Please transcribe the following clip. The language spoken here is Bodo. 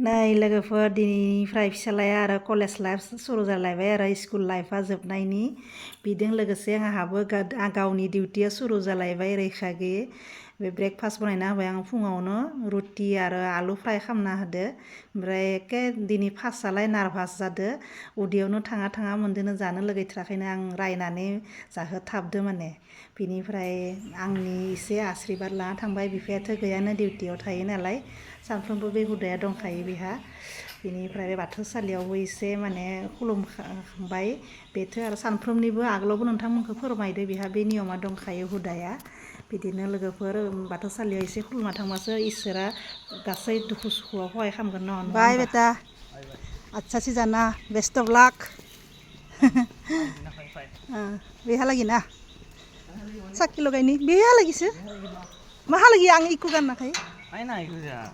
Nay लोगोफोर दिनैनिफ्राय फिसालाया आरो कलेज लाइफ सुरु जालायबाय आरो स्कुल लाइफआ जोबनायनि बिदों लोगोसे आंहाबो गावनि डिउटिया सुरु जालायबाय रैखा गैयै बे ब्रेकफास्ट बनायना होबाय आं फुङावनो रुटि आरो आलु फ्राय खालामना होदो ओमफ्राय एके दिनै फार्स्टआलाय नार्भास जादो उदैयावनो थाङा मोनदोनो जानो लगैथ्राखायनो आं रायनानै जाहोथाबदो माने बिनिफ्राय आंनि एसे आशीर्बाद लाना थांबाय बिफायाथ' गैयानो डिउटियाव थायो नालाय सानफ्रोमबो बे हुदाया दंखायो बिहा बिनिफ्राय बे बाथौसालियावबो एसे माने खुलुमबाय बेथ' आरो सानफ्रोमनिबो आगोलावबो नोंथांमोनखौ फोरमायदो बिहा बे नियमा दंखायो हुदाया बिदिनो लोगोफोर बाथौसालियाव एसे खुलुमना थांबासो इसोरा गासै दुखु सुखुआव सहाय खालामगोन न बाय बेटा अच्छा से जाना बेस्ट अफ लाक बेहा लागि ना साक्की लगायनि बेहा लागिसो माहा लागि आं इखौ गाननाखै Ay na, ikaw siya.